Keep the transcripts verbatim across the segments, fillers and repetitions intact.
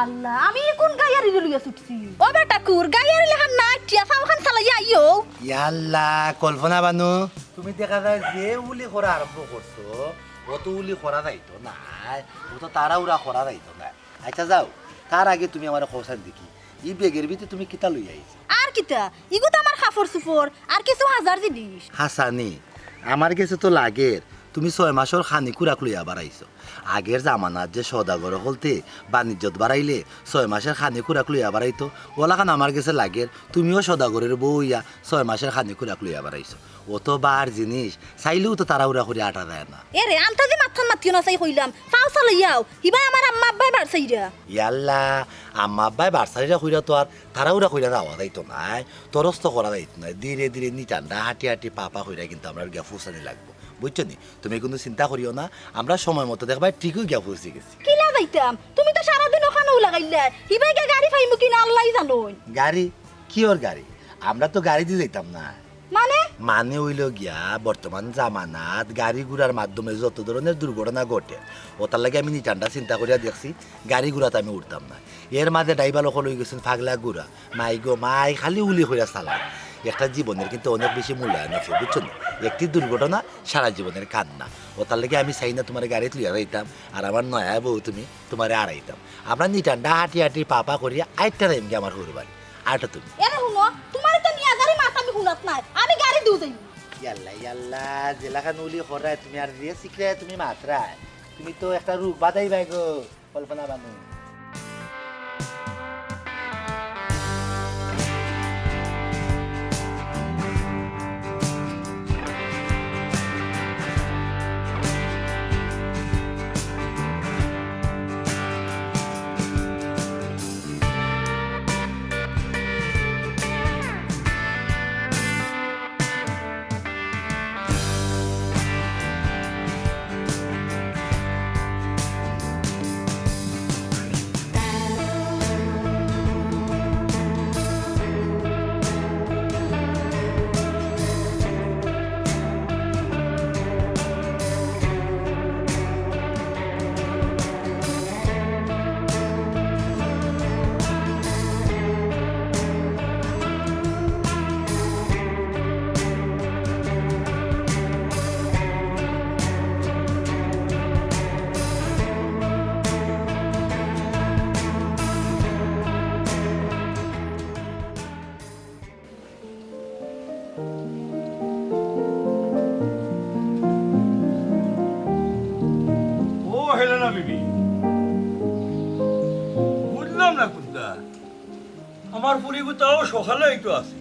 আল্লাহ, আমি কোন গাইয়ারি লইয়া ছুটছি? ও বেটা কুর, গাইয়ারি লাখান না, আটিয়া ফাও খান চালাইয়া আইও। ইয়াল্লা, কল্পনা বানু, তুমি দেখা যায় যে উলি করা আরম্ভ করছো, অত উলি করা যাইতো না, অত তাড়াহুড়া করা যাইতো না। আচ্ছা যাও, তার আগে তুমি আমারে কও চাইন দেখি, ই ব্যাগর ভিতরে তুমি কিতা লইয়া আইছো? আর কিতা? ইগু তো আমার কাপড় চুপড়, আর কিছু হাজার জিনিস। হাছানি, আমার গেছে তো লাগের, তুমি ছয় মাসর খানি খুরাক লইয়া বারাইছো। আগের জামানাত যে সদাগর অকলতে বাণিজ্যত বারাইলে ছয় মাসর খানি খুরাক লইয়া বারাইতো, অলাখান আমার গেছে লাগের, তুমিও সদাগরর বউ অইয়া ছয় মাসর খানি খুরাক লইয়া বারাইছো। অত বার জিনিস, চাইলেও তো তাড়াহুড়া করি আটা যায় না। এরে, আন্তাজি মাতখান মাতিও না চাই কইলাম, ফাও চালাইয়াও, হিবায় আমার আম্মা আব্বায় বারছাইরা। ইয়াল্লা, আম্মা আব্বায় বারছাইরা কইরা তো আর তাড়াহুড়া কইরা যাওয়া যাইতো নায়, তরস্ত করা যাইতো নায়। ধীরে ধীরে নিটান্ডা হাঁটি হাঁটি পা পা কইরা কিন্তু আমরার গিয়া পৌঁছানি লাগবো, বুঝছো নি? তুমি কুনু চিন্তা করিও না, আমরা সময় মতো দেখবায় ঠিকউ গিয়া পৌঁছি গেছি। কিলা যাইতাম? তুমি তো সারাদিন অখানউ লাগাইলায়, হিবায় গিয়া গাড়ি পাইমু কিনা আল্লায় জানইন। গাড়ি? কিওর গাড়ি? আমরা তো গাড়ি দি যাইতাম না। মানে? মানে অইলো গিয়া, বর্তমান জামানাত গাড়ি ঘুড়ার মাধ্যমে যত ধরনের দুর্ঘটনা ঘটে, অতার লাগি আমি নিটান্ডা চিন্তা করিয়া দেখছি, গাড়ি ঘুড়াত আমি উঠতাম না। এর মাঝে ড্রাইভার অকল অইগেছইন পাগলা ঘুড়া। মাই গো মাই, খালি উলি কইরা চালায়। একটা জীবনের কিন্তু অনেক বেশি মূল্যায়ন আছে, বুঝছো নি? একটি দুর্ঘটনা সারা জীবনের কান্না। অতার লাগি আমি চাই না তুমারে গাড়িত লইয়া যাইতাম, আর আমার নয়া বউ তুমি, তুমারে আড়াইতাম। আমরা নিটান্ডা হাঁটি হাঁটি পা পা করিয়া আইট্টা যাইমুগি আমার হউর বাড়ি। আটো তুমি। এরে হুনো, তুমারে তো নিয়া যারি মাত আমি হুনাত নাই, আমি গাড়ি দিউ যাইমু। ইয়াল্লা, ইয়াল্লা, যেলাখান উলি করায় তুমি আর যে সিকরায় তুমি মাতরায়, তুমি তো একটা রোগ বাধাই বাই গো, কল্পনা বানু। ও হেলেনা বিবি, বুঝলাম না কুন্তা। আমার ফুরিগু তাও সকালে আইতো আছে,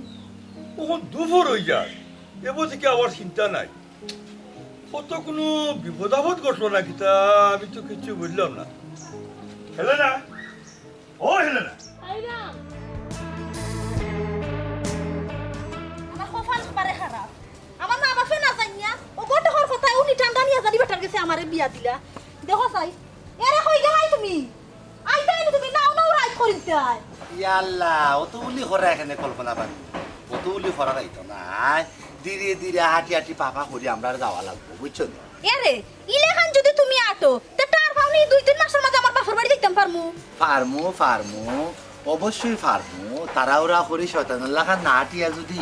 অখন দুপুর অই যায়, এবো থাকি আবার চিন্তা নাই। কত কুনু বিপদ আপদ ঘটলো না কিতা, আমি তো কিচ্ছু বুঝলাম না। হেলেনা, ও হেলেনা। আইরাম। আমার কপাল একবারে খারাপ। আমার মা বাপে না জানিয়া, অউ ঘটকর কথায় উনি টান্ডা নিয়া জানি বেটার গেছে আমারে বিয়া দিলা। দেখো চাই, এরে কই গেলায় তুমি? আইতায় নি তুমি নাও নাও রাইত করিতায়। ইয়াল্লা, অত উলি করা এখানে কল্পনা বানু। অত উলি করা যাইতো নায়। ধীরে ধীরে হাঁটি হাঁটি পা পা করি আমরার যাওয়া লাগবো, বুঝছো নি? এরে, ইলাখান যুদি তুমি আটো, তে টার পাওনি দুই তিন মাসর মাঝে আমার বাপর বাড়ি যাইতাম পারমু। পারমু, পারমু, অবশ্যই পারমু। তাড়াহুড়া করি শয়তানর লাখান না আটিয়া যুদি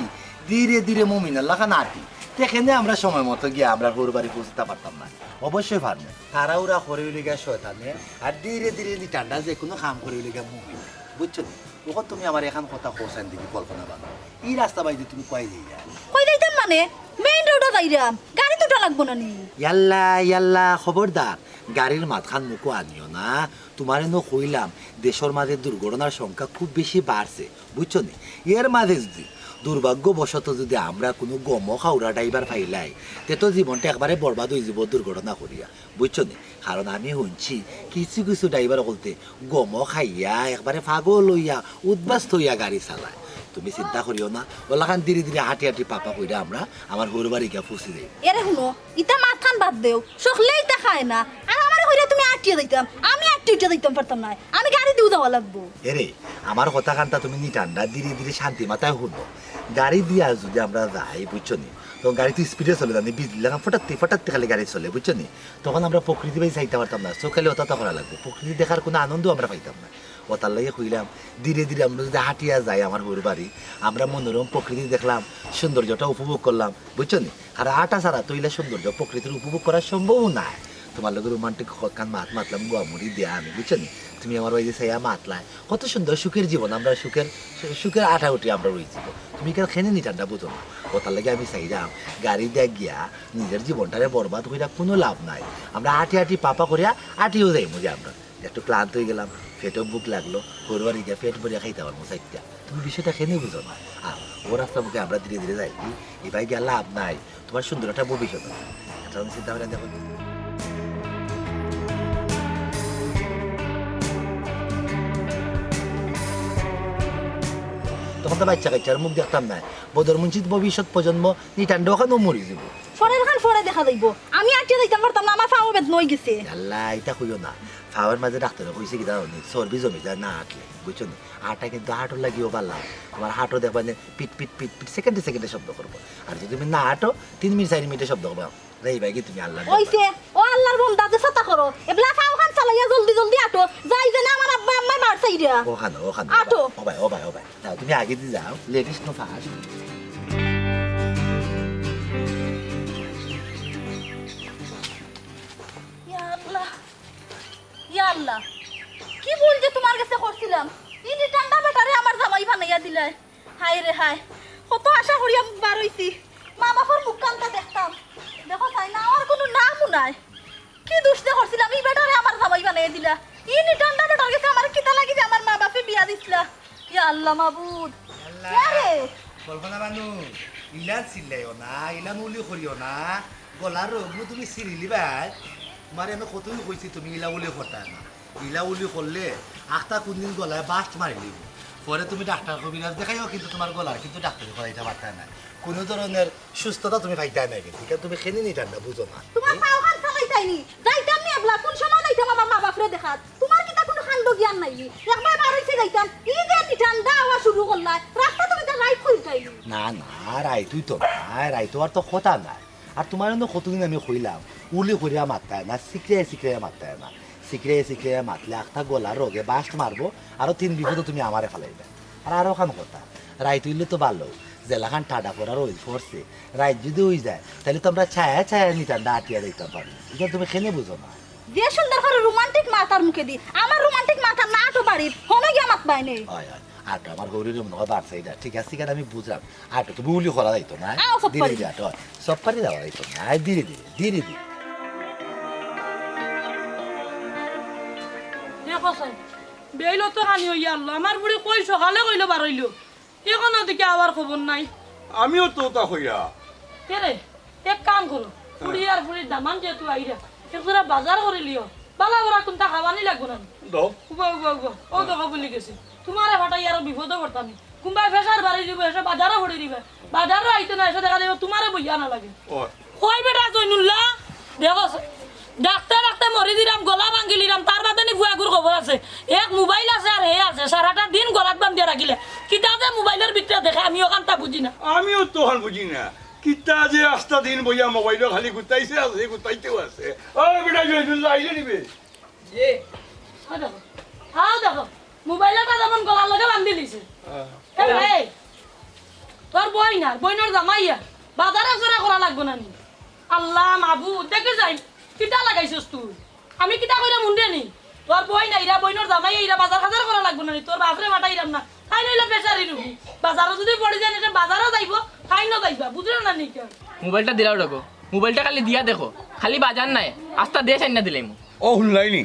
ধীরে ধীরে মুমিনর লাখান আটি, তে কেনে আমরা সময় মতো গিয়া আমরার হউর বাড়ি পৌঁছিতা পারতাম না। অবশ্যই পারমু। তাড়াহুড়া করি অইলে গিয়া শয়তানে, আর ধীরে ধীরে নিটান্ডা যে কুনু কাম করি অইলে গিয়া মুমিন। বুঝছো নি? অখন তুমি আমারে এখান কথা কও চাইন দেখি কল্পনা বানু। ই রাস্তা বাইদি তুমি কই যাইরায়? কই যাইতাম মানে? মেইন রোডো যাইরাম। গাড়িত উঠা লাগবো না নি? ইয়াল্লা, ইয়াল্লা, খবরদার। গাড়ির মাতখান মুখো আনিও না। তুমারে নু কইলাম, দেশর মাঝে দুর্ঘটনার সংখ্যা খুব বেশি বাড়ছে। বুঝছো নি? এর মাঝে যুদি দুর্ভাগ্যবশত যুদি আমরা কুনু গমো খাউরা ড্রাইভার পাইলাই, তে তো জীবনটা একবারে বরবাদ অইযিবো দুর্ঘটনা করিয়া। বুঝছো নি? কারণ আমি হুনছি কিছু কিছু ড্রাইভার অকলতে গমো খাইয়া একবারে পাগল অইয়া উদ্বাস্ত অইয়া গাড়ি চালায়। তুমি চিন্তা করিও না, অলাখান ধীরে ধীরে হাঁটি হাঁটি পা পা কইরা আমরা আমার হউর বাড়ি গিয়া পৌঁছি যাইমু। এরে হুনো, ইতা মাতখান বাদ দেও, সকলে ইতা খায় না। আর আমারে কইরা তুমি আটিয়া যাইতাম, আমি আটিয়া উঠিয়া যাইতাম পারতাম নায়, আমি গাড়ি দিউ যাওয়া লাগবো। এরে, আমার কথা খানটা তুমি নিটান্ডা ধীরে ধীরে শান্তি মাথায় হুনো। গাড়ি দিয়া যদি আমরা যাই, বুঝছো নি? তখন গাড়ি তো স্পিডে চলে, জানি বিজলি লাগাম ফটাত্তি ফটাত্তি খালি গাড়ি চলে, বুঝছো নি? তখন আমরা প্রকৃতি বাই চাইতাম পারতাম না, চোখ খালি অতাতা করা লাগবো, প্রকৃতি দেখার কোনো আনন্দ আমরা পাইতাম না। অতার লাগি কইলাম, ধীরে ধীরে আমরা যদি হাঁটিয়া যাই আমার হউর বাড়ি, আমরা মনোরম প্রকৃতি দেখলাম, সৌন্দর্যটা উপভোগ করলাম, বুঝছো নি? আর আটা ছাড়া তো ইলা সৌন্দর্য প্রকৃতির উপভোগ করা সম্ভবও নায়। তোমার লগে রোমান্টিক কতখান মাত মাতলাম, গুয়ামুড়ি দিয়া আমি, বুঝছো নি? তুমি আমার বাড়িতে চাইয়া মাতলায়, কত সুন্দর সুখের জীবন, আমরা সুখের, সুখের আটা উঠি আমরা রইছি। তুমি কেন খেনে নিটান্ডা বুঝো না? অতার লাগি আমি চাইলাম, গাড়ি দিয়া গিয়া নিজের জীবনটারে বরবাদ কইরা কোনো লাভ নাই। আমরা আটি আটি পাপা করিয়া আটিও যাইমু যে আমরা। একটু ক্লান্ত হয়ে গেলাম, পেটও ভুক লাগলো, হরুয়ারি গিয়া পেট ভরিয়া খাইতে পারবো চাইরটা। তুমি বিষয়টা খেনে বুঝো না। আর ও রাস্তা মুখে আমরা ধীরে ধীরে যাই, এবার গিয়া লাভ নাই। তোমার সুন্দর একটা ভবিষ্যৎ আছে, এটা আমি চিন্তা করে দেখো। তখন তো বাচ্চা কাচ্চার মুখ দেখতাম না, বদর মুন্সিত ভবিষ্যৎ প্রজন্ম নিটান্ড ওখানেও মরি যাবো। পরের খান পরে দেখা যাইবো। আমি আটিয়া যাইতাম পারতাম না, আমার পাও বেদনা হয়ে গেছে। আল্লাহ, এটা কইও না। পাওয়ের মাঝে ডাক্তারে কইছে কি জানো নি? চর্বি জমি যায় না আটলে, বুঝছো নি? আটা কিন্তু হার্টর লাগিও ভালা। তোমার হার্টও দেখবা নে পিট পিট পিট পিট সেকেন্ডে সেকেন্ডে শব্দ করবো। আর যদি তুমি না আটো, তিন মিনিট চার মিনিটে শব্দ করবো। রে ভাই, কি তুমি আল্লাহ ওইছে, ও আল্লাহর বন্দা যে ছাতা করো, এবলা পাও খান চালাইয়া জলদি জলদি আটো, যাই যে না আমার আব্বা আম্মায় মার চাইরা। ওখানে, ওখানে। আটো। ও ভাই, ও ভাই, ও ভাই। যাও, তুমি আগে দিয়ে যাও, লেডিস নো ফার্স্ট। ইয়া আল্লাহ, ইয়া আল্লাহ, কি ভুল যে তোমার গেছে করছিলাম? ই নিটান্ডা বেটারে আমার জামাই বানাইয়া দিলায়। হায় রে হায়, কত আশা করিয়া মুখ বার হইছি, মা বাপর মুখ কান্তা দেখতাম। দেখো চাই না, আমার কোনো নামও নাই। কি দুষ যে করছিলাম, ই বেটারে আমার জামাই বানাইয়া দিলা। ই নিটান্ডা বেটার গেছে আমার কিতা লাগি যে আমার মা বাপে বিয়া দিছিলা। ইয়া আল্লাহ মাবুদ। আল্লাহ। ইয়া রে। কল্পনা বানু, ইলা চিল্লাইও না, ইলা মুলি করিও না। গলার রোগ নু তুমি সিরিলি ভাই। তোমারে আমি কতই কইছি তুমি ইলা উলি করতায় না। ইলা উলি করলে আখতা কোনদিন গলায় বাস্ট মারি লিব। পরে তুমি ডাক্তার কবিরাজ দেখাইও, কিন্তু তোমার গলার কিন্তু ডাক্তারি করাইতে পারতায় না। কোনো ধরনের সুস্থতা তুমি পাইতায় না, কিন্তু ইখান তুমি খেনে নিতাম না, বুঝো না। তোমার পাও খান চালাইতাই নি, যাইতাম নি এবলা, কোন সময় যাইতাম আমার মা বাপরে দেখাত? তোমার কিতা কোনো কাণ্ড জ্ঞান নাই নি? একবার বার হইছে যাইতাম, ই যে নিটান্ডা হওয়া শুরু করলা, রাস্তা তুমি তো রাইত খুলতাই নি। না, না, রাইত হইতো না, রাইত হওয়ার তো কথা নাই। আর তোমার জন্য কতদিন আমি কইলাম, উলি করিয়া মাততায় না, সিকরিয়া সিকরিয়া মাততায় না। সিকরিয়া সিকরিয়া মাতলে আখতা গলার রোগে বাস্ট মারবো, আরো তিন বিপদে তুমি আমারে ফালাইবে। আর আরো খান কথা, রাইত হইলে তো ভালো, যেলাখান ঠাডা পড়ার ওই পড়ছে, রাইত যদি হই যায়, তাহলে তো আমরা ছায়া ছায়া নিতাম, আটিয়া যাইতাম পারি। এটা তুমি খেনে বুঝো না। যে সুন্দর করে রোমান্টিক মাতার মুখে দি, আমার রোমান্টিক মাথা না তো বাড়িত, হনো গিয়া মাত পায় নেই। হয়, হয়। আটো, আমার গৌরীর মনে হয় বাড়ছে এটা। ঠিক আছে, ঠিক আছে, আমি বুঝলাম। আটো, তুমি উলি করা যাইতো না। আও, সব ধীরে পারি। ধীরে আটো। সব পারি যাওয়া যাইতো না। আয়, ধীরে ধীরে, ধীরে ধীরে। দেখো স্যার, বেইল তো খানি হইয়া আনলো। আমার বুড়ি কই সকালে কইলো বারইলো। এখনো দেখি আবার খবর নাই। আমিও তো তা কইয়া। কে রে? এক কাম করো, ফুড়ি আর ফুড়ির দামান যেহেতু আইরা, এক জোড়া বাজার করি লিও। বালা বড়া কোনটা খাওয়ানি লাগবো না। দাও। উবা, উবা, উবা। ও দেখো ভুলি গেছি। তোমারে ফাটাই আরো বিপদও পড়তাম নি। কুম্বাই ফেসার বাড়ি দিব, এসে বাজারও পড়ে দিবে। বাজারও আইতে না, এসে দেখা যাবে তোমারে বইয়া না লাগে। ও। কই বেটা জৈনুল্লাহ? দেখো, ডাকতে ডাকতে মরি দিলাম, গলা ভাঙ্গি লিলাম, তার বাদে নি ফুয়াগুর খবর আছে। এক মোবাইল আছে আর হে আছে, সারাটা দিন গলাত বান্ধিয়া রাখিলে। কিতা যে মোবাইলের ভিতরে দেখে, আমি ওখানটা বুঝি না। আমিও তো ওখান বুঝি না। কিতা যে আস্তা দিন বইয়া মোবাইলও খালি গুতাইছে আছে, গুতাইতেও আছে। ওই বেটা জয়দুল্লাহ আইলে নিবে। জি। আও দেখো, আও দেখো, মোবাইলটা যেমন গলার লগে বান্ধি লিছে। হ্যাঁ। এ ভাই, তোর বইন আর বইনর জামাইয়া বাজারে জোড়া করা লাগবো না নি? আল্লাহ মাবুদ, দেখে যাই, কিতা লাগাইছস তুই? আমি কিতা কইরা মুন্ডে নি? তোর বইন আইরা, বইনর জামাই আইরা, বাজার হাজার করা লাগবো না নি? তোর বাপরে ফাটাইরাম না, তাই নইলে বেচারি রুগী। বাজারও যদি পড়ি যায়, এটা বাজারও যাইবো, তাই না যাইবা, বুঝলো না নি কেন? মোবাইলটা দিলাও রাখো, মোবাইলটা খালি দিয়া দেখো, খালি বাজার নাই, আস্তা দেশ আইনা দিলাইমু। ও হুনলাইনি,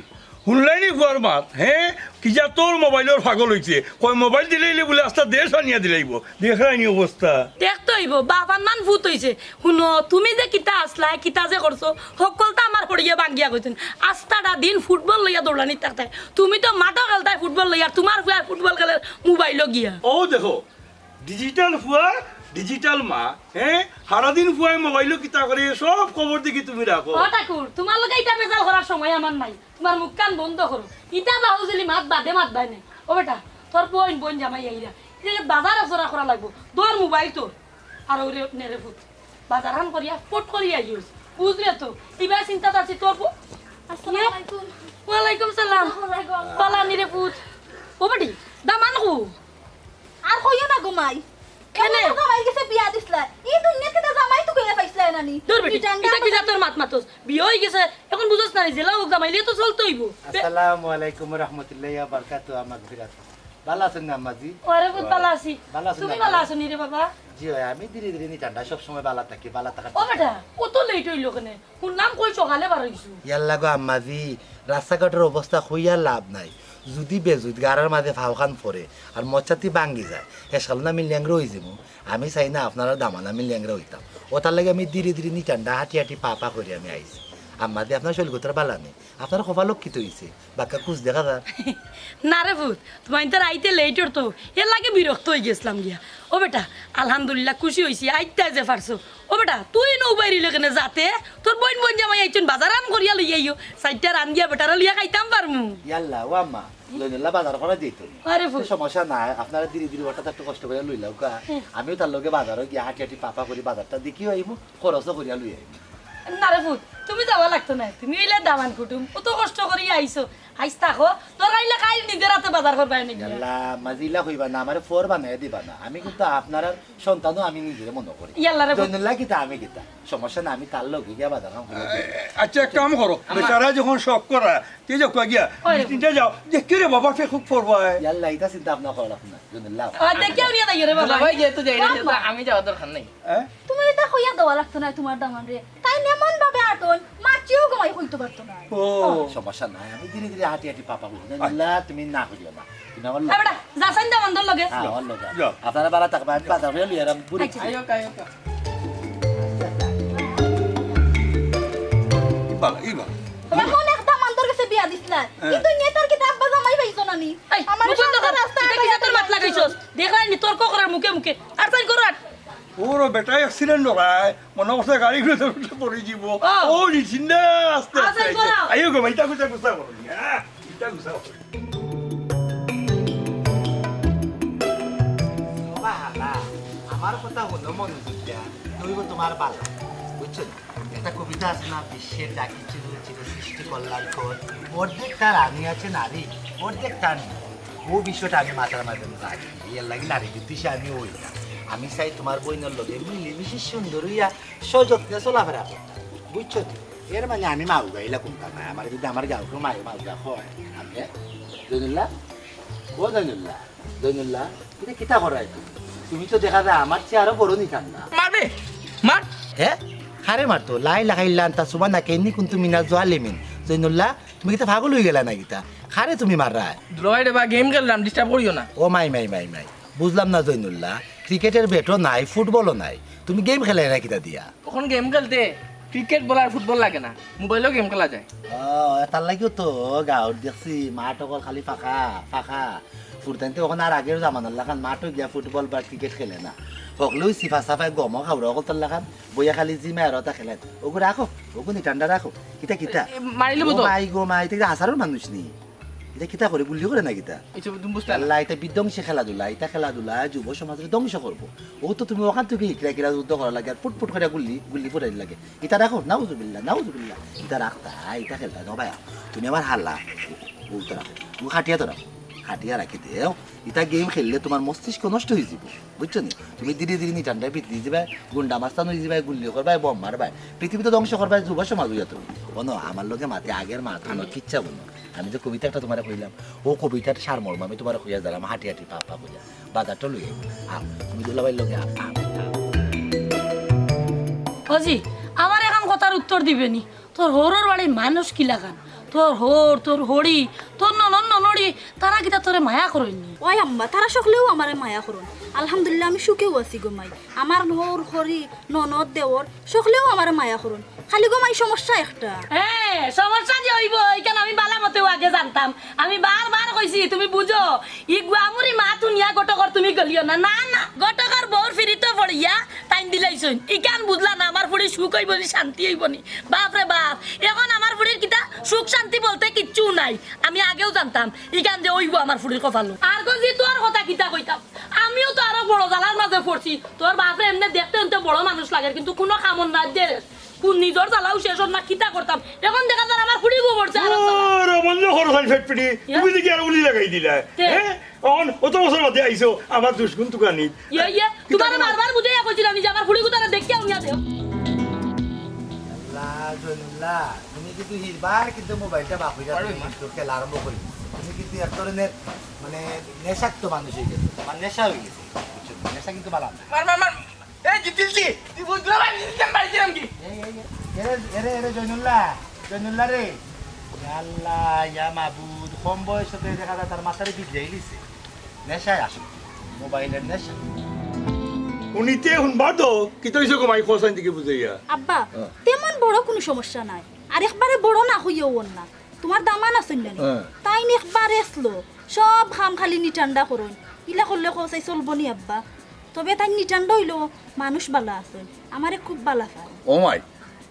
হুনলাইনি ফুয়ার মাত, হে? কি যা তোর মোবাইলর পাগল হইছে, কয় মোবাইল দিলাইলে বুলে আস্তা দেশ আনিয়া দিলাইবো। দেখরায়নি অবস্থা। দেখতে হইব, বাবার নান ভূত হইছে। হুনো, তুমি যে কিতা আসলায়, কিতা যে করছো, হকলতা আমার হড়িয়ে ভাঙ্গিয়া কইছেন। আস্তাটা দিন ফুটবল লইয়া দৌড়ানি থাকতায়। তুমি তো মাঠও খেলতায় ফুটবল লইয়া, আর তোমার ফুয়ায় ফুটবল খেলে মোবাইলও গিয়া। ও দেখো, ডিজিটাল ফুয়া, ডিজিটাল মা, হ্যাঁ? সারাদিন ফুয়ায় মোবাইলও কিতা করে, সব খবর দেখি তুমি রাখো। ও ঠাকুর, তোমার লগে ইটা বেজাল করার সময় আমার নাই। তোমার মুখখান বন্ধ করো। ইটা বাহুজুলি মাত বাদে মাত বায় নাই। ও বেটা, তোর বইন, বইন জামাই আইরা। এই যে বাজার আছরা করা লাগবো। ধর মোবাইল তোর। আর ওরে নে রে পুত। বাজার হান করিয়া, ফট করিয়া আইস। বুঝলে তো? ইবার চিন্তাত আছি তোর বো-, আসসালামু আলাইকুম। ওয়ালাইকুম সালাম। আসসালামু আলাইকুম। বালা নি রে পুত। ও বেটি, দামান কো? আর কইও না গো মাই। কেনে? এমন জামাই গেছে বিয়া দিছলা। এই দুনিয়াত কিতা জামাই তো গইয়া পাইছলা নানি? দূর বেটি, ইটা কিতা তোর মাত মাতস? বিয়া অই গেছে, এখন বুঝস না নি, জেলা হোক জামাইলে তো চলতে অইবো। আসসালামু আলাইকুম ওয়া রাহমাতুল্লাহি ওয়া বারাকাতুহু, আমার ফিরাত। বালা আছইন নি আম্মাজি? ওরে পুত, বালা আছি। বালা আছইন তুমি নি বালা আম্মা? আছো নি রে বাবা? জি অয়, আমি ধীরে ধীরে নি ঠান্ডা, সব সময় বালা থাকি, বালা থাকার ও বেটা, অত লেট অইলো কেনে? হুনলাম কই সকালে বার অইছো। ইয়াল্লা গো আম্মাজি, রাস্তাঘাটর অবস্থা কইয়া লাভ নাই। যুদি বেজুত গাড়ার মাঝে ফাওখান পড়ে আর মচ্চাতি ভাঙ্গি যায়, হেশকালো না আমি ল্যাংড়া অইযিমু। আমি চাই না আপনারার দামান আমি ল্যাংড়া অইতাম। অতার লাগি আমি ধীরে ধীরে নি ঠান্ডা হাঁটি হাঁটি পা পা করি আমি আইছি। আম্মাজি, আপনার শরীর গতর বালা নি? আপনার কপাল কিতা অইছে? বাক্কা কুচ দেখা যার। না রে পুত, তুমাইনতর আইতে লেট অইতো, এর লাগি বিরক্ত অই গেছলাম গিয়া। ও বেটা, আলহামদুলিল্লাহ, খুশি অইছি, আইতে যে পারছো। ও বেটা, তুই নু বাইরিলে কেনে যাতে, তোর বইন বইন জামাই আইছইন, বাজার আম করিয়া লইয়া আইও, চাইরটা রান্দিয়া বেটারে লইয়া খাইতাম পারমু। ইয়াল্লা, ও আম্মা, জৈনুল্লাহ বাজার করা যাইতো নি। আরে পুত। সমস্যা নাই, আপনারা ধীরে ধীরে হঠাৎ একটু কষ্ট করিয়া লইলাউক্কা। হুম। আমিও তার লগে বাজারো গিয়া হাঁটি হাঁটি পা পা করি বাজারটা দেখিও আইমু, খরচও করিয়া লই আইমু। না রে পুত, তুমি যাওয়া লাগতো নায়, তুমি অইলে দামান কুটুম, অত কষ্ট করি আইছো, আইজ থাকো, দরকার অইলে কাইল নিজর আতে বাজার করবায় নে গিয়া। ইয়াল্লা, আম্মাজি ইলা কইবা না, আমারে ফর বানাইয়া দিবা না, আমি কিন্তু আপনারার সন্তানও আমি নিজরে মনো করি। ইয়াল্লা রে পুত। জৈনুল্লাহ কিতা আমি কিতা, সমস্যা না, আমি তার লগে গিয়া বাজার কাম করি। আচ্ছা, এক কাম করো, আম্মা। বেচারা যখন শখ করা, তে যাও কই গিয়া, ওই। তিনটা যাও, দেখি রে বাবা, সে খুব পড়বায়। ইয়াল্লা, ইতা চিন্তা ভাবনা করা লাগতো না, জৈনুল্লাহ। ও, দেখিও নিয়া যাইও রে বাবা। দুলাভাই যেহেতু যাইরা, আম্মা। যেহেতু আমি যাওয়ার দরকার নাই। হ্যাঁ? তুমি ইতা কইয়া দেওয়া লাগতো না তুমার দামানরে। তাইন এমন ভাবে আটইন, মাতিও গো মাই কইতো পারতো না। ও। সমস্যা নাই, আমি ধীরে ধীরে হাঁটি হাঁটি পা পা করি। জৈনুল্লাহ, তুমি না করিও না। তুমি আমার এ লগে। বেটা, যা চাইন দামান্দর লগে। হ্যাঁ, আমার লগে। যাও। আপনারা বালা থাকবা, আমি বাজার করিয়া লই আর আমি ঘুরি। আচ্ছা। আইও, আইও, আইও। ইবা, ইবা। এমন এক দামান্দর গেছে বিয়া দিছলা। হ্যাঁ। কিন্তু নেতার কিতা আব্বা জামাই পাইছো না নি? এই, আমার মুখ বন্ধ কর। রাস্তা এটা কি জাতর মাত লাগাইছস? দেখরায় নি তর্ক করার মুখে মুখে। আর তাই করো আর। ওর বেটা accident অয়, মনো করছে গাড়ি ঘুরে পড়ি যিবো। ও। ও নিছিন না, আস্তে আস্তে আস্তে আইছে। করো। আইও গো, ইতা গুছা গুছা করো। হ্যাঁ, ইতা গুছা করো। বাবা হালা, আমার কথা হুনো মনোযোগ দিয়া, তুই গো তুমার বালা, বুঝছো নি? একটা কবিতা আছে না, "বিশ্বের যা কিছু ছিল সৃষ্টি কল্যাণকর, অর্ধেক তার আমি আছে নারী, অর্ধেক তার নেই।" ও বিষয়টা আমি মাথার মাঝে রাখি, এর লাগি নারী বিদ্বেষী আমি অই না। আমি চাই তুমার বইনর লগে মিলেমিশে সুন্দর অইয়া সযত্নে চলাফেরা করতাম, বুঝছো নি? এর মানে আমি মাউগা ইলা কুনতা নায়, আমার যদি আমার গাঁওকে মাই মাউগা কয়, আমি, জৈনুল্লাহ, ও জৈনুল্লাহ, জৈনুল্লাহ, ইতা কিতা করায় তুমি? তুমি তো দেখা যায় আমার চেয়ে আরো বড় নিতাম না। মারবে, মার। হে? কারে মারতো? লা ইলাহা ইল্লা আনতা সুবহানাকা ইন্নী কুনতু মিনাজ জালিমিন। জৈনুল্লাহ, তুমি কিতা পাগল অই গেলা না কিতা? কারে তুমি মাররায়? দুলাভাই রে বা, game খেলরাম, disturb করিও না। ও মাই, মাই, মাই, মাই। বুঝলাম না জৈনুল্লাহ, ক্রিকেটের ব্যাটও নাই, ফুটবলও নাই, তুমি game খেলায় না কিতা দিয়া? অখন game খেলতে ক্রিকেট বল আর ফুটবল লাগে না, মোবাইলেও game খেলা যায়। ও, তার লাগিও তো গাঁওত দেখছি মাঠ অকল খালি ফাঁকা, ফাঁকা। ফুরতাইন্তে অখন আর আগের জামানার লাখান মাঠও গিয়া ফুটবল বা ক্রিকেট খেলে না। হকলেউ সিফা সাফায় গমো খাওরা অকলতার লাখান, বইয়া খালি জি মায়ের ওটা খেলেন। ওগু রাখো, ওগু নি ঠান্ডা রাখো। কিতা, কিতা? এ, মারিলে ও বুঝো। মাই গো মাই, ইতা কিতা হাজারোর মানুষ নি? ইতা কিতা করে, গুল্লি করে না কিতা? এই যে তুমি বুঝতে না। আল্লাহ, ইতা বিধ্বংসী খেলাধুলা, ইতা খেলাধুলা যুব সমাজরে ধ্বংস করবো। ও তো তুমি অখান থাকি হিকরা হিকরা যুদ্ধ করা লাগে, আর ফুট ফুট করে গুল্লি, গুল্লি ফুটাই লাগে। ইতা রাখো, নাউজুবিল্লাহ, নাউজুবিল্লাহ। ইতা রাখতা, ইতা খেলতা, না ভাই, তুমি আমার হাল্লা। ও, ও তো রাখো, ও খাটিয়া তো রাখো, খাটিয়া রাখি দেও। ইতা game খেললে তুমার মস্তিষ্ক নষ্ট অই যিবো, বুঝছো নি? তুমি ধীরে ধীরে নি ঠান্ডায় পিতলি যিবায়, গুন্ডা মাস্তান অই যিবায়, গুল্লি করবায়, বোম মারবায়, পৃথিবী তো ধ্বংস করবায়, যুব সমাজ অইয়া তুমি। অনো, আমার লগে মাতে আগের মাত, আমার কিচ্ছা বলো। আমি যে কবিতা একটা তুমারে কইলাম, ও কবিতার সারমর্ম আমি তুমারে কইয়া যাইরাম, হাঁটি হাঁটি পা পা কইয়া। বাজারটা লই আইও। আও, তুমি দুলাভাইর লগে আও, আও, আও। ও জি, আমার এখান কথার উত্তর দিবে নি। তোর হউরর বাড়ির মানুষ কিলাখান? তোর হউর, তোর হড়ি, তোর ননদ ননড়ি, তারা কিতা তোরে মায়া করইন নি? ওই আম্মা, তারা সকলেউ আমারে মায়া করইন। আলহামদুলিল্লাহ, আমি সুখেউ আছি গো মাই। আমার হউর, হড়ি, ননদ, দেওর, সকলেউ আমারে মায়া করইন। খালি গো মাই সমস্যা একটা। হ্যাঁ, সমস্যা যে অইবো, ইখান আমি বালা মতেউ আগে জানতাম। আমি বারবার কইছি, তুমি বুঝো, ই গুয়ামুরি মাত হুনিয়া ঘটকর তুমি গলিও না। না, না, ঘটকর বউর ফিরিতো পড়িয়া তাইন দিলাইছইন। ইখান বুঝলা না, আমার ফুড়ির সুখ অইবো নি, শান্তি অইবো নি। বাপ রে বাপ, এখন আমার ফুড়ির কিতা সুখ শান্তি বলতে কিচ্ছু নাই। আমি আগেউ জানতাম ইখান যে অইবো আমার ফুড়ির কপালো। আর গো জি, তোর কথা কিতা কইতাম, আমিও তো আরো বড় জ্বালার মাঝে পড়ছি। তোর বাপরে এমনে দেখতে হুনতে বড় মানুষ লাগের, কিন্তু কুনু কামর না দে। কুন নিজর জ্বালাও শেষ অর না, কিতা করতাম। এখন দেখা যার আমার ফুড়ি গোবর চায় আর জ্বালা। ও, রমন যে খরচ আইল ফেটফেটি, ইয়া। তুমি দেখি আর উলি লাগাই দিলা। তে। হ্যাঁ? অন অত বছর বাদে আইছো, আমার দুশগুন তুকানি। ইয়ে, ইয়ে, কিতা তুমারে করো? বারবার বুঝাইয়া কইছিলাম যে আমার ফুড়ি গুতারে দেখিয়া উনিয়া দেও। আল্লাহ, জয়নুল্লাহ, তুমি কিন্তু হিরবার কিন্তু মোবাইলটা বাপুইরা পারবে তুমি না। কিন্তু খেলা আরম্ভ করে দিছো। তুমি কিন্তু এক ধরনের মানে নেশাক্ত মানুষ হয়ে গেছো, তোমার নেশা হয়ে গেছে, বুঝছো? নেশা কিন্তু ভালো না। মার, মার, মার। এই জিতিলছি, তুই বন্ধুরা ভাই, জিতিলছি, আমি বাড়ি গেলাম কি? এই, এই, এই, এরে, এরে, এরে, জয়নুল্লাহ, জয়নুল্লাহ রে। ইয়া আল্লাহ, ইয়া মাবুদ, কম বয়সতে দেখা যায় তার মাথারে বিগড়াই দিছে। নেশায় আসক্ত, মোবাইলের নেশা। হুনিতে হুনবার তো, কিতা অইছে গো মাই, খোসাইন দিকে বুঝাইয়া। আব্বা, হ্যাঁ। তেমন বড় কুনু সমস্যা নাই। আর একবারে বড় না কইও অর না। তুমার দামান আছইন না নি? হ্যাঁ। তাইন একবারে slow। সব কাম খালি নিটান্ডা করইন। ইলা করলে কও চাই চলবো নি আব্বা? তবে তাইন নিটান্ডা অইলেও মানুষ বালা আছইন। আমারে খুব বালা পায়। ও মাই,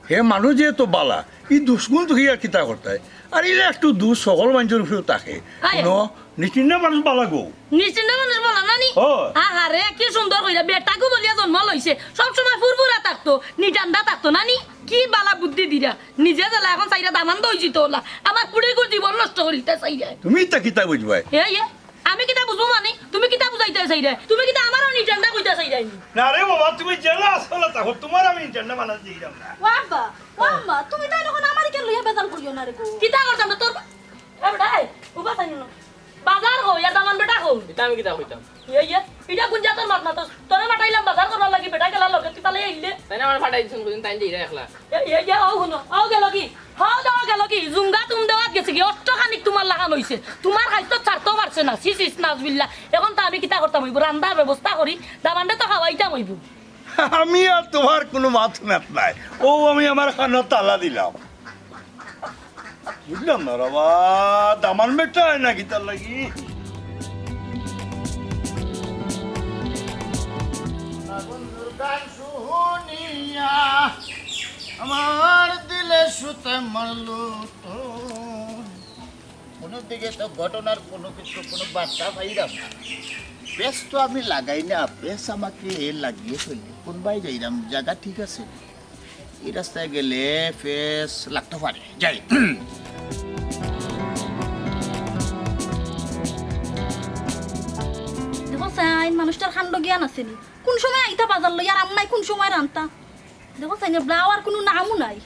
হে মানুষ যে এত বালা, ই দুশগুন তুকাইয়া কিতা করতায়? আর ইলা একটু দুশ সকল মানষর উপরেও থাকে। আয়। হুনো, নিটিন্ডা মানুষ বালা গো। নিটিন্ডা মানুষ বালা না নি? ও। আহারে, কি সুন্দর কইরা বেটাগু বলিয়া জন্ম লইছে। সব সময় ফুরফুরা থাকতো, নিটান্ডা থাকতো না নি? কি বালা বুদ্ধি দিরা। নিজে জ্বালা এখন চাইরা দামান দই জিতো ওলা। আমার ফুড়িগুর জীবন নষ্ট করিতা চাইরা। তুমি ইতা কিতা বুঝবায়? এ, এ, আমি কিতা বুঝবো মানে? তুমি কিতা বুঝাইতা চাইরা? তুমি কিতা আমারও নিটান্ডা কইতা চাইরা নি? না রে বাবা, তুমি যেলা আছো ওলা থাকো, তুমার আমি নিটান্ডা বানাত যাইরাম না। ও আব্বা, ও আম্মা, তুমি তাইন অখন আমারে কেনে লইয়া বেজাল করিও না রে গো। কিতা করতাম রে তোর বা-, এ বেটা, এই, উবা চাইন না। বাজার কই, আর দামান বেটা কই? ইতা আমি কিতা কইতাম? ইয়ে, ইয়ে, ইটা কুন জাতর মাত মাতস? তোরে পাঠাইলাম বাজার করবার লাগি, বেটা গেলা লগে, তুই পালাই আইলে। তাইন আমারে পাঠাই দিছইন, কইছইন তাইন যাইরা একলা। এ, ইয়ে, ইয়ে, অউ হুনো, অউ গেল কি? হউ দে, অউ গেল কি? জুঙ্গা তুম দেওয়াত গেছে কি? অষ্ট খানিক তুমার লাখান অইছে। তুমার খাইতো ছাড়তো পারছে না। ছি, ছি, নাজবিল্লা। এখন তো আমি কিতা করতাম অইবো? রান্দার ব্যবস্থা করি, দামানরে তো খাওয়াইতাম অইবো। আমি আর তুমার কুনু মাত মাত নাই। অউ আমি আমার কানো তালা দিলাম। বুঝলাম না রে বা, দামান বেটা অয় না কিতার লাগি? বন্ধুর গান শুনিয়া আমার দিলে সুতায় মারলো তো। কোনো দিকে তো ঘটনার কোনো কিছু, কোনো বার্তা পাইলাম না। প্রেস তো আমি লাগাই না, প্রেস আমাকে লাগিয়ে চলে। কোনবায় যাইরাম, জাগা ঠিক আছে। এই রাস্তায় গেলে প্রেস লাগতে পারে। যাই। দেখো চাইন, মানুষটার কাণ্ড জ্ঞান আছে নি? কুন সময় আইতা বাজার লইয়া, আর আম্মায় কুন সময় রানতা? দেখো চাইন, ব্লাওয়ার কুনু নামও নাই।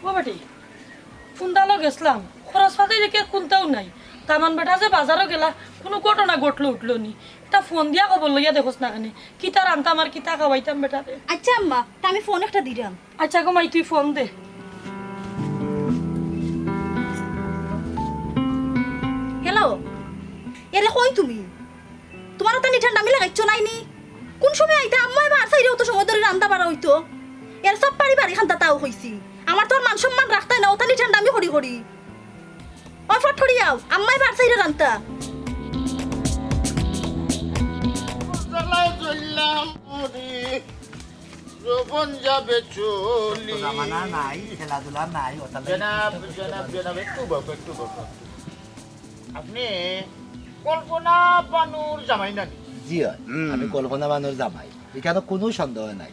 ও বেটি, কুন্দালো গেছলাম, খরচ ফাতে দেখি আর কুন্তাও নাই। দামান বেটা যে বাজারো গেলা, কুনু ঘটনা ঘটলো উঠলো নি। একটা ফোন দিয়া খবর লইয়া দেখোস না কেনে, কিতা রানতাম আর কিতা খাওয়াইতাম বেটারে। আচ্ছা আম্মা, তা আমি ফোন একটা দিরাম। আচ্ছা গো মাই, তুই ফোন দে। হ্যালো, এরে কই তুমি? তুমার অতা নিটান্ডামি লাগাইছো নায় নি? কুন সময় আইতা? আম্মায় বার চাইরা অত সময় ধরি রান্দা বাড়া অইতো। এর সব পারি বাড়ি খান্তা তাও কইছি। আমার তো আর মান সম্মান রাখতায় না, অতা নিটান্ডামি করি করি। অয় ফট করি আও, আম্মায় বার চাইরা রান্দা। জ্বালায় জ্বললাম মরি, যৌবন যাবে চলি। জামানা নাই, খেলাধুলা নাই, অতা লাগি জনাব, জনাব, জনাব, একটু বকো, একটু বকো। আপনি কল্পনা বানুর জামাই নানি? জি অয়, হুম। আমি কল্পনা বানুর জামাই, ইখানো কুনু সন্দেহ নাই।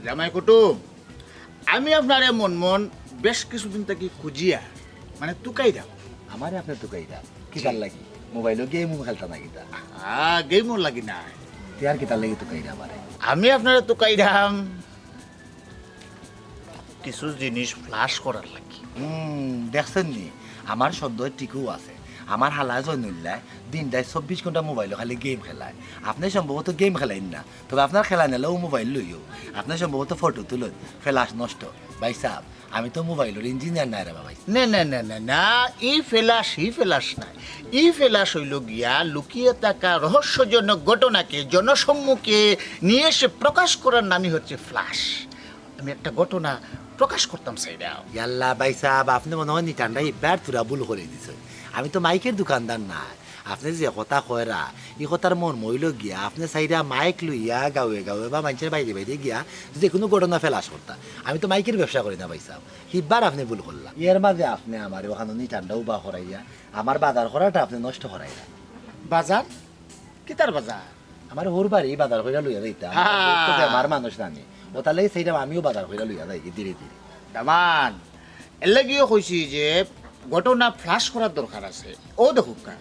জামাই কুটুম, আমি আপনারে মন মন বেশ কিছুদিন থাকি খুঁজিয়া, মানে তুকাইরাম। আমারে আপনে তুকাইরা? কিতার জি। লাগি? মোবাইলো গেম খেলতা না কিতা? আ, গেমর লাগি না। তে আর কিতার লাগি তুকাইরা আমারে? আমি আপনারে তুকাইরাম কিছু জিনিস ফ্ল্যাশ করার লাগি। হুম, দেখছেন নি? আমার সন্দেহ ঠিকউ আছে। আমার হালা জয়নুল্লায় দিনটায় চব্বিশ ঘন্টা মোবাইলো খালি গেম খেলায়। আপনে সম্ভবত গেম খেলাইন না, তবে আপনার খেলা নিলেও মোবাইল লইও। আপনে সম্ভবত ফটো তুলইন, ফ্ল্যাশ নষ্ট। ভাইসাব, আমি তো মোবাইলর ইঞ্জিনিয়ার নায় রে বাবা। না, না, না, না, না, ই ফ্ল্যাশ, ই ফ্ল্যাশ নায়। ই ফ্ল্যাশ অইলো গিয়া লুকিয়ে থাকা রহস্যজনক ঘটনাকে জনসম্মুখে নিয়ে এসে প্রকাশ করার নামই হচ্ছে ফ্ল্যাশ। আমি একটা ঘটনা প্রকাশ করতাম চাইরাম। ইয়াল্লা ভাইসাব, আপনে মনে অয় নিটান্ডা ইবার থুড়া ভুল করি দিছইন। আমি তো মাইকের দোকানদার নায়, আপনে যে কথা কইরা, ই কথার মর্ম অইলো গিয়া, আপনে চাইরা মাইক লইয়া গাঁওয়ে গাঁওয়ে বা মাইনষের বাইরে বাইরে গিয়া যে কুনু ঘটনা ফ্ল্যাশ করতা। আমি তো মাইকের ব্যবসা করি না ভাইসাব, হিবার আপনে ভুল করলা। এর মাঝে আপনে আমারে অখানো নিটান্ডা উবা করাইয়া আমার বাজার করাটা আপনে নষ্ট করাইলা। বাজার? কিতার বাজার? আমার হউর বাড়ি বাজার কইরা লইয়া যাইতা। হ্যাঁ। তো বেমার মানুষ নানি, অতার লাগি চাইরাম আমিও বাজার কইরা লইয়া যাই ধীরে ধীরে। দামান, এর লাগিও কইছি যে ঘটনা ফ্ল্যাশ করার দরকার আছে। অউ দেখউক্কা,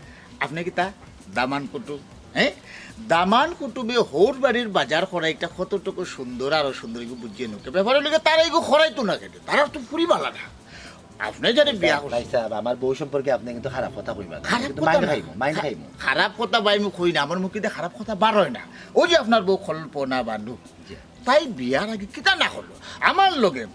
আপনে কিতা দামান কুটুম, হ্যাঁ? দামান কুটুমে হউর বাড়ির বাজার করাইটা কতটুকু সুন্দর, আরো সুন্দর, ইগু বুঝিয়ে নুকে। ব্যাপার অইলো গি, তারা ইগু করাইতো না কেনে? তারার তো ফুরি বালা না। আপনে যারে বিয়া করছেন। ভাইসাব, আমার বউ সম্পর্কে আপনে কিন্তু খারাপ কথা কইবা না। খারাপ কিন্তু কথা মাইন না। খাইমু, মাইন খা-, খাইমু। খারাপ কথা ভাই আমি কই না, আমার মুখেদি খারাপ কথা বার অয় না। অউ যে আপনার বউ কল্পনা বানু, জি। তাই বিয়ার আগে কিতা না করলো আমার লগে?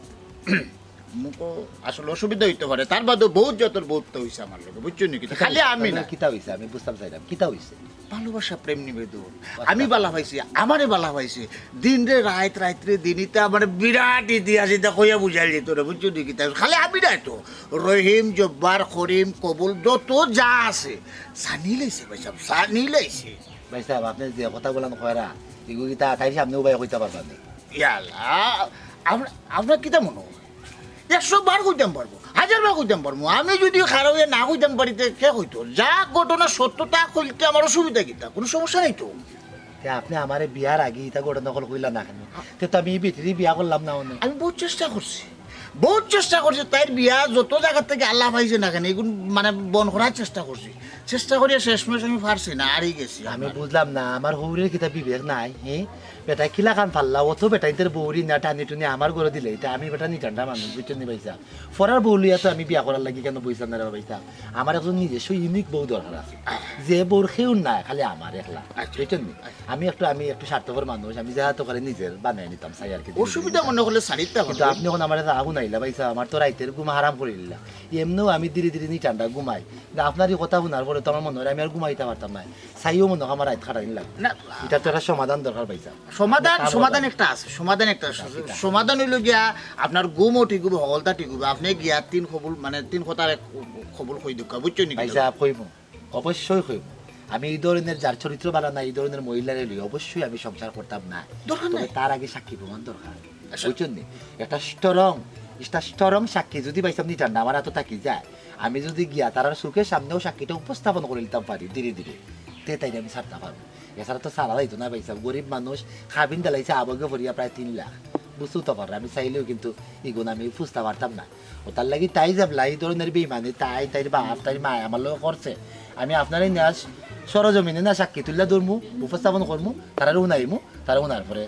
মুখো আসলে অসুবিধা অইতো পারে, তার বাদেও বউত যতর বউততা অইছে আমার লগে, বুঝছো নি? কিতা খালি অইছে? আমি না। কিতা অইছে? আমি বুঝতাম চাইরাম, কিতা অইছে? ভালোবাসা, প্রেম নিবেদন। আচ্ছা। আমি বালা পাইছি, আমারে বালা পাইছে। দিনরে রাইত, রাইতরে দিন, ইতা আমারে বিরাট ইতিহাস, ইতা কইয়া বুঝাইল যাইতো না, বুঝছো নি? কিতা খালি আমি নায় তো, রহিম, জব্বার, করিম, কবুল, যত যা আছে, সানি লাইছে ভাইসাব, সানি লাইছে। ভাইসাব, আপনে যে কথাগুলান কইরা, ইগু কিতা তাইর সামনে উবাইয়া কইতা পারবা নি? ইয়াল্লা, আপনা-, আপনার কিতা মনো অয়? একশো বার কইতাম পারমু, হাজার বার কইতাম পারমু। আমি যুদি খাড়া অইয়া না কইতাম পারি, তে কে কইতো? যা ঘটনা সত্য, তা কইতে আমার অসুবিধা কিতা? কুনু সমস্যা নাই তো। তে আপনে আমারে বিয়ার আগে ইতা ঘটনা অকল কইলা না কেনে? তে তো আমি ই বেটিরে বিয়া করলাম না অনে। আমি বউত চেষ্টা করছি, বউত চেষ্টা করছি। তাইর বিয়া যত জাগার থাকি আলাপ আইছে না কেনে, ইগুন মানে বন্ধ করার চেষ্টা করছি। চেষ্টা করিয়া শেষমেশ আমি পারছি না, হারি গেছি। আমি বুঝলাম না, আমার হউরের কিতা বিবেক নাই, হে? বেটায় কিলাখান পারলা, অত বেটাইন্তর বউরি না টানি টুনি আমার ঘরো দিলে, ইতা আমি বেটা নিটান্ডা মানুষ, বুঝছো নি ভাইসাব? পরার বউ লইয়া তো আমি বিয়া করার লাগি কেনে বইছাম না রে ভাইসাব। আমার একজন নিজস্ব unique বউ দরকার আছে, যে বউর কেউ নাই, খালি আমার একলা, আচ্ছা। বুঝছো নি? আমি একটু, আমি একটু স্বার্থপর মানুষ, আমি যেতা পারি নিজের বানাই নিতাম চাই আর কি। অসুবিধা মনে করলে সারিতা কিন্তু করো। আপনে অখন আমারে যা হুনাইলা ভাইসাব, আমার তো রাইতের ঘুম হারাম করি দিলা। এমনেও আমি ধীরে ধীরে নিটান্ডা ঘুমাই, কিন্তু আপনার ই কথা হুনার পরে তো আমার মনো অয় আমি আর ঘুমাইতাম পারতাম না। চাইও মনো অয় আমার রাইত কাটাইন লাগে। না। ইতার তো একটা সমাধান দরকার ভাইসাব। সমাধান, সমাধান একটা আছে, সমাধান একটা আছে। কিতা? সমাধান অইলো গিয়া, আপনার ঘুমও ঠিক অইবো, হকলতা ঠিক অইবো। আপনে গিয়া তিন কবুল, মানে তিন কথার এক কবুল কই দেউক্কা, বুঝছো নি? ভাইসাব, কইমু, অবশ্যই কইমু। আমি ই ধরনের, যার চরিত্র বালা না, ই ধরনের মহিলারে লইয়া অবশ্যই আমি সংসার করতাম না। দরকার নাই। তার আগে সাক্ষী প্রমাণ দরকার। আচ্ছা। বুঝছো নি? একটা strong, একটা strong সাক্ষী যুদি ভাইসাব নিটান্ডা আমার আতো থাকি যায়, আমি যুদি গিয়া তারার চউখের সামনেও সাক্ষীটা উপস্থাপন করি দিতাম পারি ধীরে ধীরে, তে তাইরে আমি ছাড়তাম পারমু। এছাড়া তো ছাড়া যাইতো না ভাইসাব, গরিব মানুষ, কাবিন দিলাইছে আবেগে পড়িয়া প্রায় তিন লাখ। বুঝছো তো পারো, আমি চাইলেও কিন্তু ইগুন আমি ফুসতা পারতাম না। অতার লাগি তাই যেবলা ই ধরনের বেইমানি, তাই, তাইর বাপ, তাইর মায় আমার লগে করছে, আমি আপনারে নিয়া সরজমিনে না সাক্ষী তুলিয়া ধরমু, উপস্থাপন করমু, তারারে হুনাইমু, তারা হুনার পরে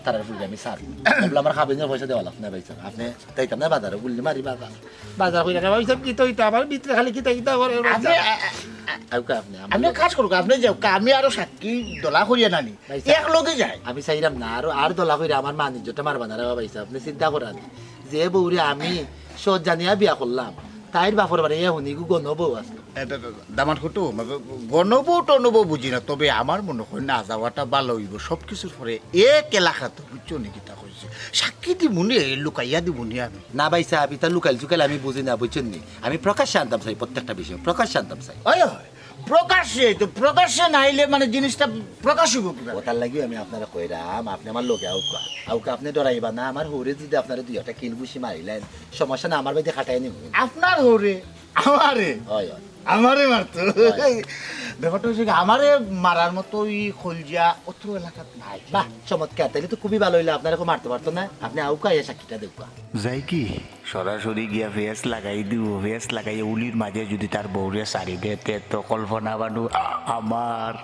তারার ফুড়িরে আমি ছাড়মু। বললাম, "আমার কাবিনর পয়সা দেওয়া লাগতো না ভাইসাব, আপনে যাইতাম না বাজারো, গুল্লি মারি বাজার, বাজার কইরা খাওয়া ভাইসাব, কিতা অইতা, আমার ভিতরে খালি কিতা কিতা করে।" আপনে, আ-, আ-, আ-, আউক্কা আপনে, আমি এক কাজ করুক, আপনে যাউক্কা, আমি আরো সাক্ষী দলা করিয়া নানি, ভাইসাব, একলগে যাই। আমি চাইরাম না, আরো, আর দলা কইরা আমার মান ইজ্জতটা মারবা না রে ভাইসাব, আপনে চিন্তা করইন। যে বউরে আমি সৎ জানিয়া বিয়া করলাম, তাইর বাপর বাড়ি এ হুনি গু গণ বউ আছে। এ, বে, বে, বে, দামান কুটুম, গ-, গণ বউ টন বউ বুঝি না, তবে আমার মনো অয় না যাওয়াটা ভালা অইবো। সব কিছুর পরে এক এলাকাত, বুঝছো নি কিতা কইছি? সাক্ষী দিমুনি, লুকাইয়া দিমুনি আমি। না ভাইসাব, ইতা লুকাইল চুকাইল আমি বুঝি না, বুঝছো নি? আমি প্রকাশ্যে আনতাম চাই, প্রত্যেকটা বিষয় প্রকাশ্যে আনতাম চাই। অয়, অয়। প্রকাশ্যে তো, প্রকাশ্যে না আইলে মানে জিনিসটা প্রকাশ অইবো কিভাবে? অতার লাগিও আমি আপনারে কইরাম, আপনে আমার লগে আউক্কা। আউক্কা, আপনে ডরাইবা না, আমার হউরে যুদি আপনারে দুই একটা কিল ঘুষি মারিলাইন, সমস্যা না, আমার বাড়িত খাটাই নিমু। আপনার হউরে? আমারে? অয়, অয়। আমারে মারতো? অয়। ব্যাপারটা অইছে কি, আমারে মারার মতো ই কলজা অত্র এলাকাত নাই। বাহ, চমৎকার, তাইলে তো খুবই ভালা অইলো, আপনারে কেউ মারতো পারতো না, আপনে আউক্কা, আইয়া সাক্ষীটা দেউক্কা। যাই কি? সরাসরি গিয়া ফেস লাগাই দিবো, ফেস লাগাইয়া উলির মাঝে যুদি তার বউরে ছাড়ি দেয়, তে তো কল্পনা বানু আমার।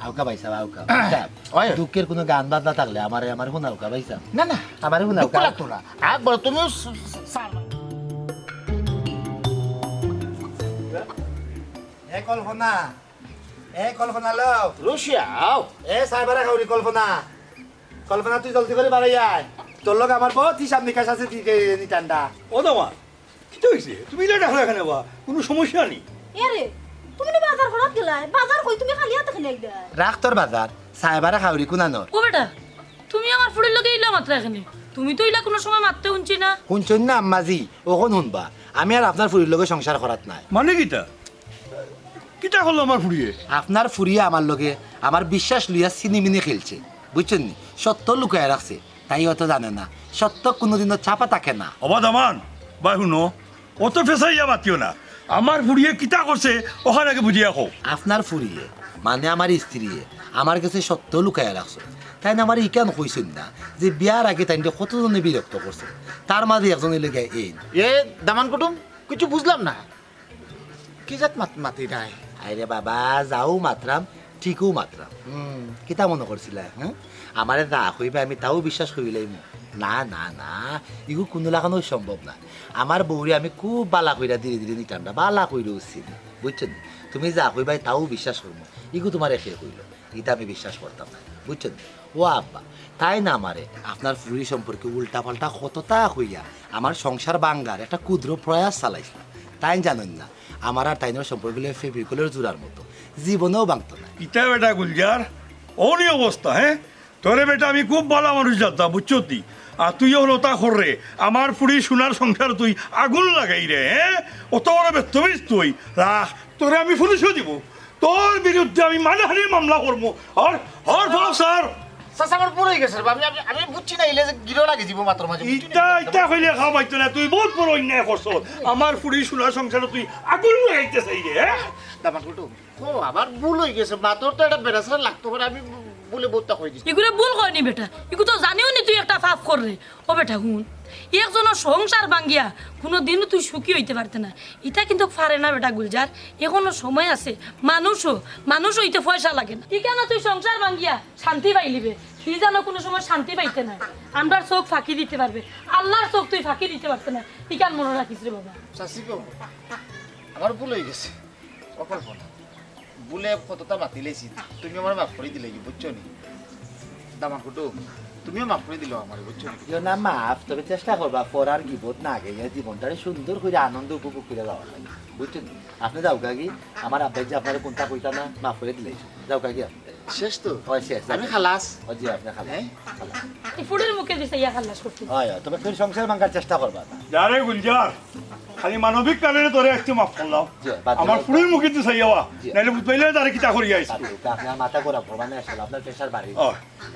আউক্কা ভাইসাব, আউক্কা। ভাইসাব, অয়। দুঃখের কুনু গান বাজনা থাকলে আমারে, আমারে হুনাউক্কা ভাইসাব। না, না। আমারে হুনাউক্কা। দুঃখ লাগতো না। আর বলো, তুমিও স-, স-, সার। এ কল্পনা, এ কল্পনা লো। রুশিয়া, আও। এ সাইবারা খাউরি কল্পনা। কল্পনা, তুই জলদি করি বারই আয়। তোর লগে আমার বউত হিসাব নিকাশ আছে, তুই কে নিটান্ডা। ও দামান, কিতা অইছে? তুমি ইলা ডাকলা কেনে বা? কুনু সমস্যা নি? এরে, তুমি না বাজার করাত গেলায়, বাজার কই তুমি খালি আতে খালি আইলায়? রাখ তোর বাজার, সাইবারা খাউরি কুনানোর। ও বেটা, তুমি আমার ফুড়ির লগে ইলা মাতরায় কেনে? তুমি তো ইলা কুনু সময় মাততে হুনছি না। হুনছইন না আম্মাজি, অখন হুনবা। আমি আর আপনার ফুড়ির লগে সংসার করাত নায়। মানে কিতা? কিতা করলো আমার ফুড়িয়ে? আপনার ফুড়িয়ে আমার লগে আমার বিশ্বাস লইয়া ছিনিমিনি খেলছে, বুঝছইন নি? সত্য লুকাইয়া রাখছে, তাই হয়তো জানে না। সত্য কুনুদিনও চাপা থাকে না। ওবা দামান, বাই হুনো, অত ফেসাইয়া মাতিও না। আমার ফুড়িয়ে কিতা করছে, অখান আগে বুঝিয়া কও। আপনার ফুড়িয়ে, মানে আমার স্ত্রীয়ে, আমার গেছে সত্য লুকাইয়া রাখছে। তাইন আমারে ইখান কইছইন না যে বিয়ার আগে তাইনরে কতজনে বিরক্ত করছে, তার মাঝে একজন অইলো গিয়া এইন। এ দামান কুটুম, কিছু বুঝলাম না। কি জাত মাত মাতিরায়? আরে বাবা, যাও মাতরাম, ঠিকউ মাতরাম। হুম। কিতা মনো করছিলায়, হ্যাঁ? আমারে যা কইবায় আমি তাউ বিশ্বাস করিলাইমু? না, না, না, ইগু কুনু লাখানউ সম্ভব না। আমার বউরে আমি খুব বালা কইরা ধীরে ধীরে নিটান্ডা, বালা কইরাউ চিনি, বুঝছো নি? তুমি যা কইবায় তাউ বিশ্বাস করমু, ইগু তুমারে কে কইলো? ইতা আমি বিশ্বাস করতাম না, বুঝছো নি? ও আব্বা, তাইন আমারে আপনার ফুড়ি সম্পর্কে উল্টা পাল্টা কততা কইয়া আমার সংসার ভাঙ্গার একটা ক্ষুদ্র প্রয়াস চালাইছলা। তাইন জানইন না, আমার আর তাইনর সম্পর্ক অইলো ফেবিকলের জুড়ার মতো, জীবনেও ভাঙতো না। ইতা বেটা গুলজার, অউ নি অবস্থা, হ্যাঁ? তোরে বেটা আমি খুব বালা মানুষ জানতাম, বুঝছো নি? আর তুই অখন অতা কররে, আমার ফুড়ির সোনার সংসার তুই আগুন লাগাইরে, হ্যাঁ? অত বড় বেত্তমিজ তুই, রাখ, তোরে আমি পুলিশো দিমু। তোর বিরুদ্ধে আমি মানহানির মামলা করমু। আর, আর বাপ স্যার। চাচা, আমার ভুল অই গেছে রে বা। আমি, আমি, আমি বুঝছি না, ইলে যে গিরো লাগি যিবো মাতর মাঝে, বুঝছি না। ইতা, ইতা কইলে খাওয়াইতো না, তুই বহুত বড় অন্যায় করছস। আমার ফুড়ির সোনার সংসারো তুই আগুন লাগাইতে চাইরে, হ্যাঁ? দামান কুটুম, ও, আমার ভুল অই গেছে, মাতর তো এটা বেড়াছেড়া লাগতো পারে, আমি ভুলে বউততা কই দিছি। ইগুরে ভুল কয়নি বেটা, ইগু তো জানিও নি তুই একটা পাপ কররে। ও বেটা হুন, একজনর সংসার ভাঙ্গিয়া কুনুদিনও তুই সুখী অইতে পারতে না, ইতা কিন্তু পারে না বেটা গুলজার। এখনো সময় আছে, মানুষ হ, মানুষ অইতে পয়সা লাগে না। ইখানো তুই সংসার ভাঙ্গিয়া শান্তি পাইলিবে, তুই যেন কুনু সময় শান্তি পাইতে নায়। আমরার চউখ ফাঁকি দিতে পারবে, আল্লার চউখ তুই ফাঁকি দিতে পারতে নায়, ইখান মনো রাখিস রে বাবা। চাচি গো, আমার ভুল অই গেছে। ও কল্পনা, ভুলে কততা মাতিলাইছি, তুমি আমারে মাফ করি দিলাইগি, বুঝছো নি? দামান কুটুম, তুমিও মাফ করি দিলাও আমারে, বুঝছো নি? দিও না মাফ, তবে চেষ্টা করবা পর আর গিবত না গাইয়া জীবনটারে সুন্দর করি আনন্দ উপভোগ করি যাওয়া লাগে, বুঝছো নি? আপনে যাউক্কা গি, আমার আব্বায় যে আপনারে কুন্তা কইতা না, মাফ করি দিলাইছি, যাউক্কা গি আপনে। শেষ তো? অয় শেষ, আমি যাউক্কা। খালাস। ও জি, আপনে খালাস। হ্যাঁ? খালাস। এই ফুড়ির মুখে দিছে ইয়া খালাস করতে। অয়, অয়, তবে ফির সংসার ভাঙ্গার চেষ্টা করবা না। যা রে গুলজার, খালি মানবিক কারণে তোরে আজকে মাফ করলাম। জি, বাদ দিলাও। আমার ফুড়ির মুখে দিছে ইয়া, জি। নাইলে বুঝবাইলে তারে কিতা করি আইছি। বাদ দিলাও, আপনে আর মাথা গরম করবা না, আসলে আপনার pressure বাড়ি। ও।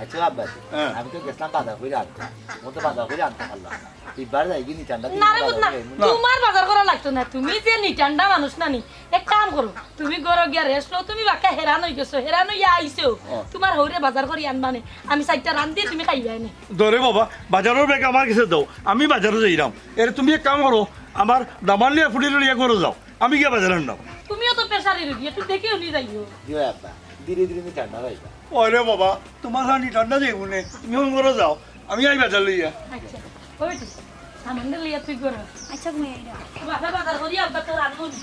আচ্ছা আব্বা, হ্যাঁ। আমি তো গেছলাম বাজার করি আনতাম, মন তো বাজার করি আনতে পারলাম না। ইবার যাইগি নিটান্ডা না রে বাজার পুতনা, করি আইমু। তুমার বাজার করা লাগতো না, তুমি যে নিটান্ডা মানুষ না নি, এক কাম করো, তুমি ঘরো গিয়া rest লও, তুমি বাক্কা হেরান অই গেছো, হেরান অইয়া আইছো, ও। তুমার হউরে বাজার করি আনবা নে, আমি চাইরটা রান্ধি, তুমি খাইবায় নে। ধরে বাবা, বাজারর ব্যাগ আমার গেছে দেও, আমি বাজারো যাইরাম। এরে তুমি এক কাম করো, আমার দামান লইয়া ফুড়িরে লইয়া ঘরো যাও, আমি গিয়া বাজার আনরাম। তুমিও তো pressure-ই রুগী, একটু দেখে হুনি যাইও। জি আব্বা, ধীরে ধীরে নিটান্ডা যাইবা। ওরে বাবা, তুমার হানি ঠান্ডা যাইবো নে, তুমি অখন ঘরো যাও, আমি আই বাজার লইয়া। আচ্ছা, ওই তো, সামান্য লইয়া তুই ঘরো। আচ্ছা, ঘুমাই আইরা। বাবা, বাজার করি আব্বা তো রান্ধবো নি।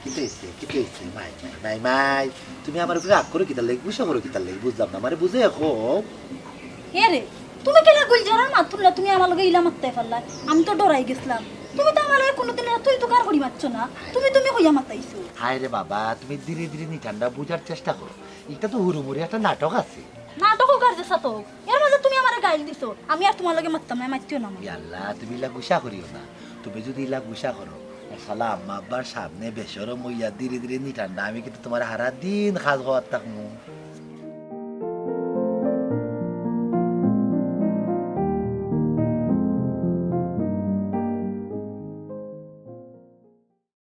কিতা অইছে, কিতা অইছে, মাই, মাই, মাই, মাই, তুমি আমার উপরে রাগ করো কিতার লাগি, গুসা করো কিতার লাগি, বুঝলাম না, আমারে বুঝাইয়া কও। এ রে, তুমি কেলা গুলজারর মাত হুনলা, তুমি আমার লগে ইলা মাততায় পারলায়? আমি তো ডরাই গেছলাম। তুমি তো আমার লগে কুনুদিন এরা তুই তুকার করি মাতছো না, তুমি তুমি কইয়া মাতাইছো। হায় রে বাবা, তুমি ধীরে ধীরে নিটান্ডা বুঝার চেষ্টা করো, ইটা তো হুরুমুরু একটা নাটক আছে। নাটক অউক আর যেছা তো অউক, এর মাঝে তুমি আমারে গাইল দিছো, আমি আর তুমার লগে মাততাম নায়, মাতিও না আমারে। ইয়াল্লা, তুমি ইলা গুসা করিও না। তুমি যুদি ইলা গুসা করো, শালা আম্মা আব্বার সামনে বেশরম অইয়া ধীরে ধীরে নিটান্ডা, আমি কিন্তু তুমারে হারা দিন খাজ খাওয়াত থাকমু।